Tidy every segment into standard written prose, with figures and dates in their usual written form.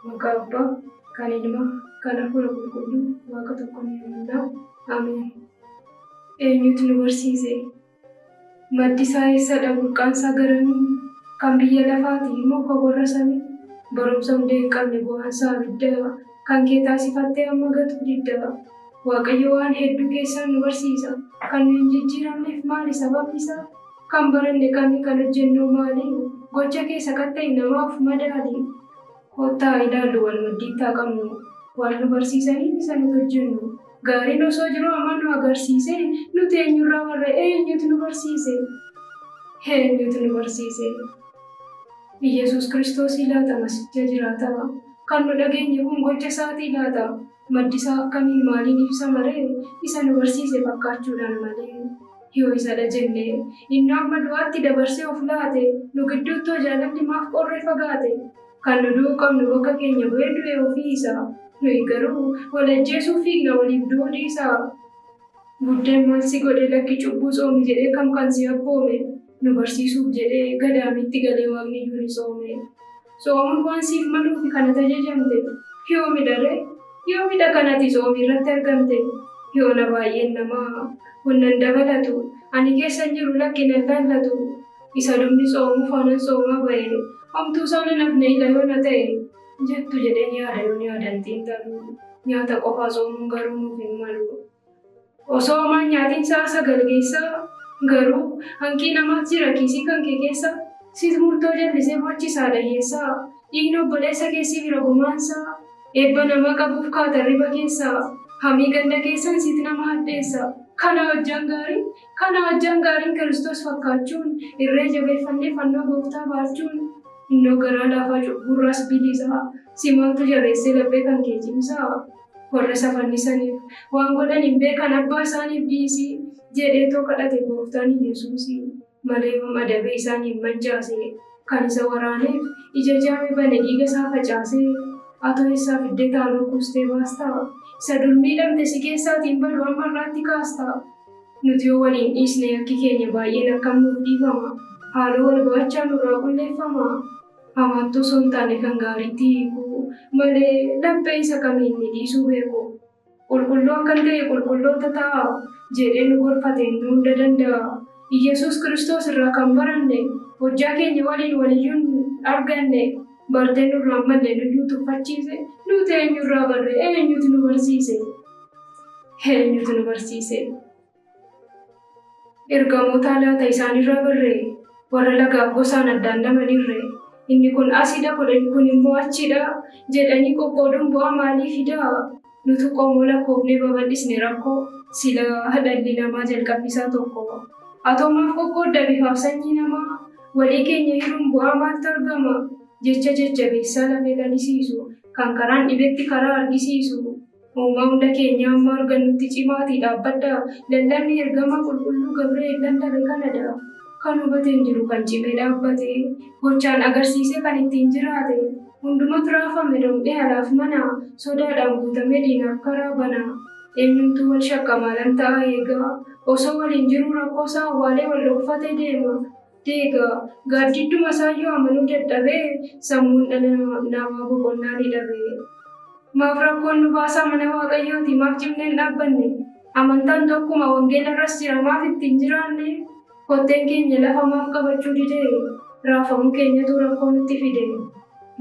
Maqaa Abbaa, kan Ilmaa, kan Hafuura Qulqulluu, Waaqa tokko ni amanna. Ameen. Eenyutu nu barsiise? Maddi isaa eessadha? Burqaan isaa garamii? Kan biyya lafaati moo kan warra samii? Barumsa hundee hin qabne bu'aan isaa abidda. Kan kee taasifattee amma gatuu didda. Waaqayyo waan hedduu keessaan nu barsiisa. Kan nu hin jijjiiramneef maali sababni isaa? Kan baranne kami kan hojjennoo maali? Gocha kee sakatta'i namaaf madaali. Kottaa haa ilaallu wal maddiitti haa qabnu. Waan nu barsiisaniin isa nuti hojjennu. Gaariin osoo jiruu hamaa nu agarsiise nuti eenyurraa barre eenyutu nu barsiise? Eenyutu nu barsiise? Iyyasuus Kiristoosii laata Masicha jiraataa? Kan nu dhageenye kun gocha isaatii laata? Maddi isaa akkamiin maaliin ibsama ree? Isa nu barsiise fakkaachuudhaan malee. Yoo isadha jenne, innoo amma du'aatti dabarsee of laate, nu gidduuttoo jaalalli maaf qorree fagaate? Kan nu du'uu qabnu bakka keenya bu'ee du'e ofii isaa. Nuyi garuu wal ajjeesuuf fiigna waliif du'uu dhiisaa. Buddeen maal si godhe lakki cubbuu tsoomi jedhee kam kan si abboome? Nu barsiisuuf jedhee gadaamiitti galee waaqni iyyuu ni tsoome. Tsoomuun waan siif maluufi kan ati ajajamte. Yoomidha ree? Yoomidha kan ati tsoomii irratti argamte? Yoona baay'een namaa kun nan dabalatu, ani keessa hin jiru lakki nan laallatu. Isa lubni tsoomu faanan tsoomaa ba'e, homtuu isaa nan hafne ila yoona ta'e. Jettu jedheen yaada yoon yaadan xiinxalu, nyaata qofaa tsoomuun garuu nuuf hin malu. Osoo homaa hin nyaatin sa'a 9 geessaa Garuu hanqii namaat jira kiisii kan kee keessa Sit murtoo jallisee boochisa haadha hiyyeessaa Dhiigni obboleessa kee si bira gumaansaa Eebba namaa qabuuf kaata hirriba keessaa Hamii ganda keessan sit nama hadheessa Kana hojjaan gaariin Kana hojjaan gaariin Kiristoos fakkaachuun Irree jabeeffannee fannoo gooftaa baachuun Innoo garaa laafaa cubbuurraas bilisa Si maaltu jabeessee laphee kan kee cimsaa? Warra isa fannisaniif waan godhan hin beekan abbaa isaaniif dhiisi jedheetoo kadhate gooftaan Iyyasuusi. Malee yoom adabee isaan hin mancaase. Kan isa waraaneef ija jaame bane dhiiga isaa facaase. Atoo eessaa fiddee taaloo kuustee baasta? Isa dur miidhamte si keessaatii hin badu amma irraatti kaasta. Nuti yoo wal hin dhiisne yakki keenya baay'een akkam nuuf dhiifama? Haaloo wal ba'achaa nurraa qulleeffama? Hamaatti osoo hin taane kan gaariitti hiikuu malee laphee isa kami inni dhiisuu beeku. Qulqulluu akkan ta'e qulqulloota ta'aa jedhee nu gorfate inni hunda danda'a. Iyyasuus Kiristoos irraa kan baranne hojjaa keenya waliin waliyyuu hin arganne bartee nurraa hin malle nuyyuu tuffachiise nuti eenyurraa barre eenyutu nu barsiise? Eenyutu nu barsiise? Ergamootaa laata isaanirraa barree? Warra lagaaf gosaan addaan damanirree? Inni kun asidha kun immoo achidha jedhanii qoqqooduun bu'aa maalii fidaa? Nutu qomoo lakkoofnee babal'isne rakkoo, silaa dhalli namaa jalqabbisaa tokko. Atoo maaf qoqqoodda bifaaf sanyii namaa? Walii keenya hiruun bu'aa maaltu argama? Jecha jajjabeessaa lafee lalisiisu, kan karaan dhibetti karaa argisiisu. Uumaa hunda keenyaa amma argannutti cimaatii dhaabbadhaa. Lallabni ergamaa qulqulluu Gabri'eel lallabe kanadha. Kan hubate hin jiru kan cimee dhaabbate, gochaan agarsiisee kan ittiin jiraate. Hundumatu raafame rom'ee alaaf mana, sodaadhaan guutamee diinaaf karaa bana. Eenyumtuu wal shakka maalan ta'a eegaa, osoo waliin jiruu rakkoosaa awwaalee wal dhokfatee deema. Deega, gaaddidduma isaayyuu amanuu dadhabee, sammuun dhala namaa boqonnaa ni dhabe. Maaf rakkoon nu baasaa mana Waaqayyooti maaf cimnee hin dhaabbanne? Amantaan tokkuma wangeela irras jira maaf itti hin jiraanne? Kotteen keenya lafa maaf qabachuu dide? Raafamuu keenyatu rakkoo nutti fide.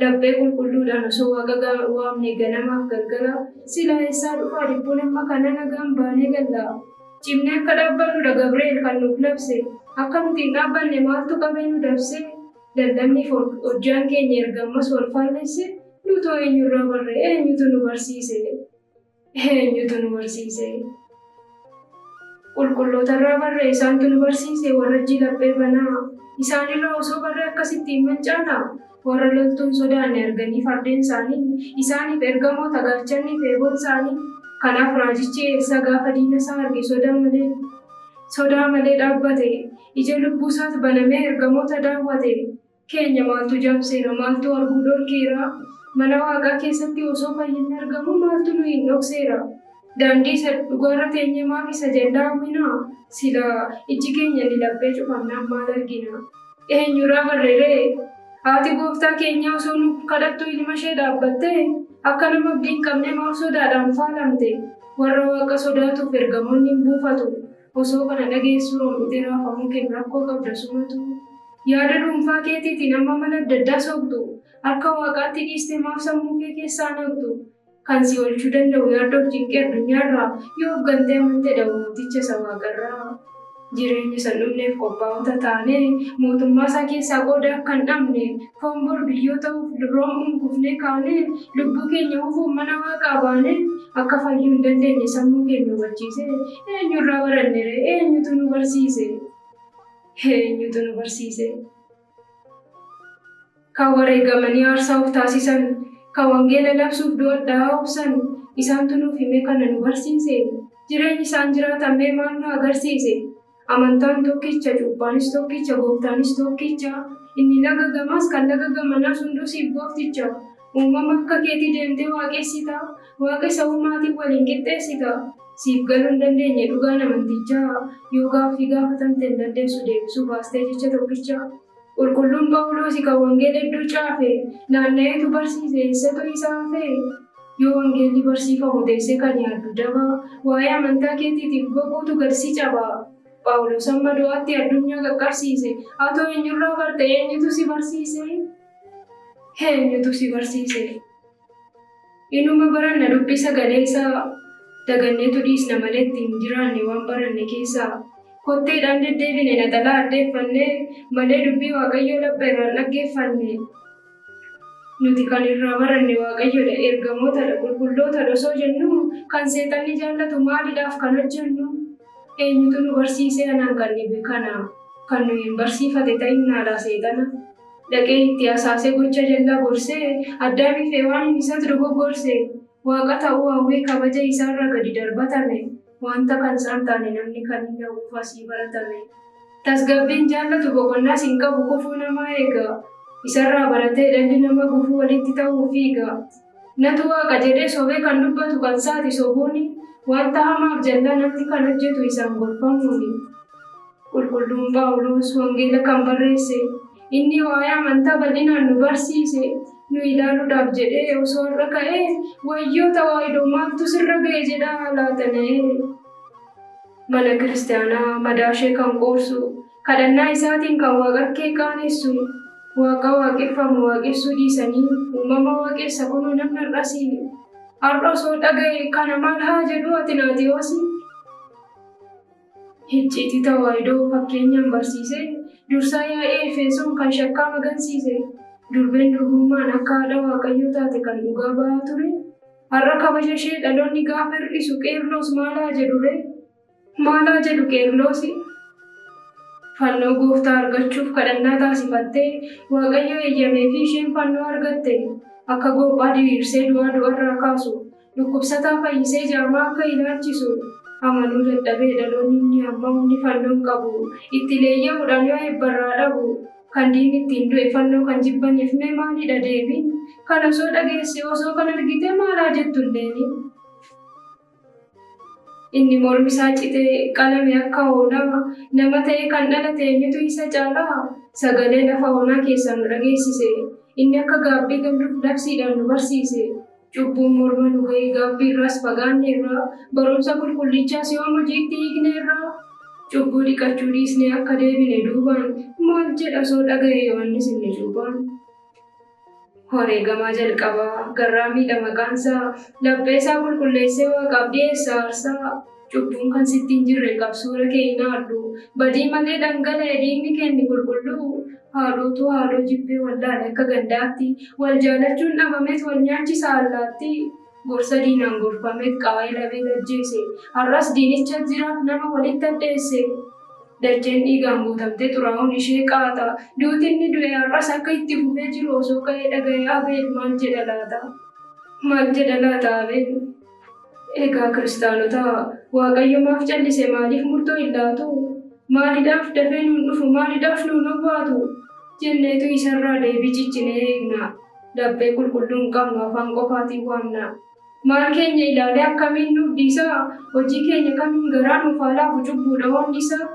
Laphee qulqulluudhaan osoo Waaqa waamne ganamaaf galgala, silaa eessaa dhufaa dhiphuun amma kana nagaan baanee galla. Cimnee akka dhaabbannudha Gabri'eel kan nuuf labse. Akka nuti hin dhaabbanne maaltu qabee nu dabse? Lallabniif hojjaan keenya erga ammas wal faallesse, Nutoo eenyurraa barre? Eenyutu nu barsiise? Eenyutu nu barsiise? Qulqullootarraa barre isaantu nu barsiise warra ijji laphee banaa. Isaanirraa osoo barree akkasitti hin mancaanaa? Warra loltuun sodaanne arganii fardeen isaanii isaaniif ergamoota gaachanniif eeboon isaanii. Kanaaf raajichi Eelsaa gaafa diina isaa arge sodaa malee sodaa malee dhaabbate. Ija lubbuu isaas banamee ergamoota daawwate. Keenya maaltu jaamseera? Maaltu arguu dhorkeera? Mana Waaqaa keessatti osoo fayyinni argamuu maaltu nuyiin dhokseera? Daandii isa dhugaarra teenyee maaf isa jallaa hawwina? Silaa ijji keenya inni laphee cufamnaan maal argina? Eenyurraa barre ree? Haati gooftaa keenyaa osoo nu kadhattuu ilma ishee dhaabbattee akka nama abdii hin qabnee maaf sodaadhaan faalamte? Warra waaqa sodaatuuf ergamoonni hin buufatu. Osoo kana dhageessuu rom'itee raafamuu keen rakkoo qabda sumatu. Yaada dhuunfaa keetiitiin amma mala adda addaa soqxu. Harka waaqaatti dhiistee maaf sammuu kee keessaa naqxu? Kan si oolchuu danda'u yaaddoof cinqii addunyaarraa yoo of gantee amantedha mooticha isa waaqarraa. Jireenya isa hin dhumneef qophaa'ota taanee mootummaa isaa keessaa qooda akka hin dhabne foon bor biyyoo ta'uuf rom'uun kufnee kaanee lubbuu keenya hufuuf mana waaqaa baanee akka fayyuu hin dandeenye sammuu keenya hubachiisee eenyurraa baranneree eenyutu nu barsiise? Eenyutu nu barsiise? Kan wareegamanii aarsaa of taasisan, kan wangeela labsuuf du'a hadhaa'aa obsan, isaantu nuuf himee kana nu barsiise. Jireenyi isaan jiraatan mee maal nu agarsiise? Amantaan tokkicha, cuuphaanis tokkicha, gooftaanis tokkicha. Inni laga gamaas kan laga gamanaas hunduu siif goofticha. Uumama akka keetii deemtee waaqessita, waaqa isa uumaatiin waliin qixxeessita. Siif galuu hin dandeenye dhugaan amantichaa, yoo gaaffii gaafatamte hin dandeessu deebisuu baastee jecha tokkicha. Qulqulluun Phaawuloosi kan wangeela hedduu caafe, naanna'eetu barsiise eessatu isa hafe? Yoo wangeelli barsiifamu teessee kan yaaddu daba, waa'ee amantaa keetiitiif boquutu gad si caba. Phaawulos hamma du'aatti addunyaa qaqqabsiise, atoo eenyurraa barte eenyutu si barsiise? Eenyutu si barsiise? Inuma baranna dubbii sagalee isaa, daganneetu dhiisna malee ittiin hin jiraanne waan baranne keessaa. Kotteedhaan deddeebine naxalaa addeeffanne malee dubbii Waaqayyoo lapheerraa hin dhaggeeffanne. Nuti kan irraa baranne Waaqayyodha, ergamootadha, qulqullootadha osoo jennuu kan seexanni jaallatu maalidhaaf kan hojjennu? Eenyutu nu barsiisee anaan kan dhibe kana? Kan nuyiin barsiifate ta'innaalaa seexana? Dhaqee itti hasaasee gocha jallaa gorsee, Addaamiif Hewaaniin isatu dogoggorse. Waaqa ta'uu hawwee kabaja isaarraa gadi darbatame. Wanta kan isaan taane namni kan inni hawwuuf asii baratame. Tasgabbiin jaallatu boqonnaas hin qabu kufuu namaa eega. Isarraa baratee dhalli nama gufuu walitti ta'uuf fiiga. Natu Waaqa jedhee sobee kan dubbatu kan saati sobuuni, wanta hamaaf jallaa namni kan hojjetu isaan gorfamuuni. Qulqulluun Phaawuloos wangeela kan barreesse, inni waa'ee amantaa bal'inaan nu barsiise, nu ilaaluudhaaf jedhee osoo har'a ka'ee, wayyoo Tawaahidoo maaltu sirra ga'e jedhaa laata na'ee. Mana kiristaanaa madaashee kan qoorsu, kadhannaa isaatiin kan waaqarkee qaanessu, Waaqa waaqeffamu waaqessuu dhiisanii uumama waaqessa kunoo namni har'asi. Har'a osoo dhaga'e kana maal haa jedhuu Atinaatewoosi? Icciitii Tawaahidoo fakkeenyaan barsiise, dursaa yaa'ii Efesoon kan shakkaa magansiise, durbeen durbummaan akka haadha Waaqayyoo taate kan dhugaa ba'aa ture, har'a kabaja ishee dhaloonni gaafa hir'isu Qeerloos maal haa jedhuree? Maal haa jedhu Qeerloosi? Fannoo Gooftaa argachuuf kadhannaa taasifattee, Waaqayyo eeyyameefii isheen fannoo argatte, akka goophaa diriirsee du'aa du'arraa kaasu, Dhukkubsataa fayyisee jaamaa akka ilaalchisu amanuu dadhabee dhaloonni inni amma humni fannoon qabu itti leeyya'uudhaan yoo eebbarraa dhabu kan diinni ittiin du'e fannoo kan jibbaniif mee maalidha deebiin? Kan osoo dhageesse osoo kan argitee maal haa jettu illeeni? Inni mormi isaa citee qalame akka hoolaa nama ta'ee kan dhalate eenyutu isa caalaa? Sagalee lafa onaa keessaa nu dhageessise inni akka gaabbii galluuf labsiidhaan nu barsiise. Cubbuun morma nu ga'e, gaabbii irraas fagaanneerra, barumsa qulqullichaas yoom hojiitti hiikneerra? Cubbuu dhiqachuu dhiisnee akka deebine duubaan, maal jedha osoo dhaga'e Yohaannis inni cuuphaan? Wareegamaa jalqabaa, garraamiidha maqaansaa, lapheesaa qulqulleessee Waaqaaf dhi'eessa aarsaa. Cubbuun kan sitti hin jirre qabsuura kee hin haadhu, badii malee dhangala'e dhiigni kee inni qulqulluu. Haadhootu haadhoo jibbee wallaale akka gandaatti, wal jaalachuun dhabameet wal nyaachisa allaattii. Gorsa diinaan gorfameet Qaayel Abeel ajjeese, har'as diinicha jiraaf nama walitti hadheesse. Dacheen dhiigaan guutamtee xuraa'uun ishee qaata, duuti inni du'e har'as akka itti fufee jiru osoo ka'ee dhaga'e Abeel maal jedha laata? Maal jedha laata Abeel? Egaa kiristaanota, Waaqayyo maaf callise maaliif murtoo hin laatu? Maalidhaaf dafee nuun dhufu maalidhaaf nuun owwaatu? Jenneetu isarraa deebii cichinee eegna. Laphee qulqulluu hin qabnu afaan qofaatiin waamna. Maal keenya ilaalee akkamiin nuuf dhiisa? Hojii keenya kamiin garaa nuuf haa laafu cubbuudha hoonni isaa?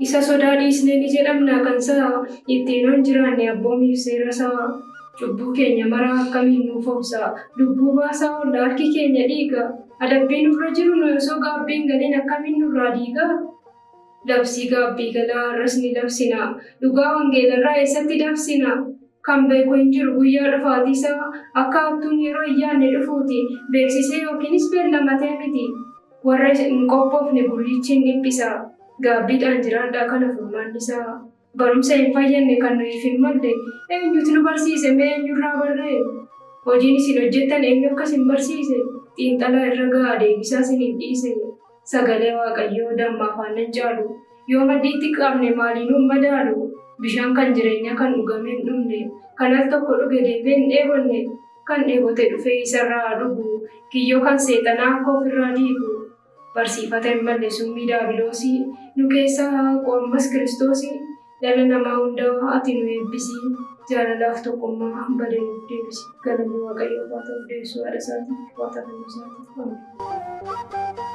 Isa sodaa dhiisnee ni jedhamna kansaa ittiin hoon jiraanne abboomiif seera isaa. Cubbuu keenya maraa akkamiin nuuf obsa? Lubbuu baasaa oolla harki keenya dhiiga. Adabbii nurra jiru nuyi osoo gaabbii hin galin akkamiin nurraa diiga? Labsii gaabbii galaa har'as ni labsina. Dhugaa wangeelarraa eessatti dabsina? Kan beeku hin jiru guyyaa dhufaatii isaa akka hattuun yeroo hin yaadne dhufuuti. Beeksisee yookiinis beellamatee miti. Warra hin qophoofne gurrichi hin dhiphisa. Gaabbiidhaan jiraadhaa kana furmaanni isaa. Barumsa hin fayyadne kan nuyiif hin malle eenyutu nu barsiise mee eenyurraa barree? Hojiin isin hojjettan eenyu akka isin barsiise? Xiinxalaa irra ga'a deebisaa isiniif dhiise. Sagalee Waaqayyoo dammaaf aannan caalu. Yoo maddiitti qabne maaliinuu hin madaalu. Bishaan kan jireenyaa kan dhugamee hin dhumne. Kan al tokko dhuge deebi'ee hin dheebonne. Kan dheebote dhufee isarraa haa dhugu. Kiyyoo kan seexanaa akka ofirraa diigu. Barsiifata hin malle summii daabiloosii. Nu keessaa haa haqu ammas Kiristoosii. Dhala namaa hundaa ati nu eebbisi. Jaalalaaf tokkummaa bade nuuf deebisi. Galanni Waaqayyoof haa ta'u deessuu haadha isaatiif waaqa fannoo isaatiif. Ameen.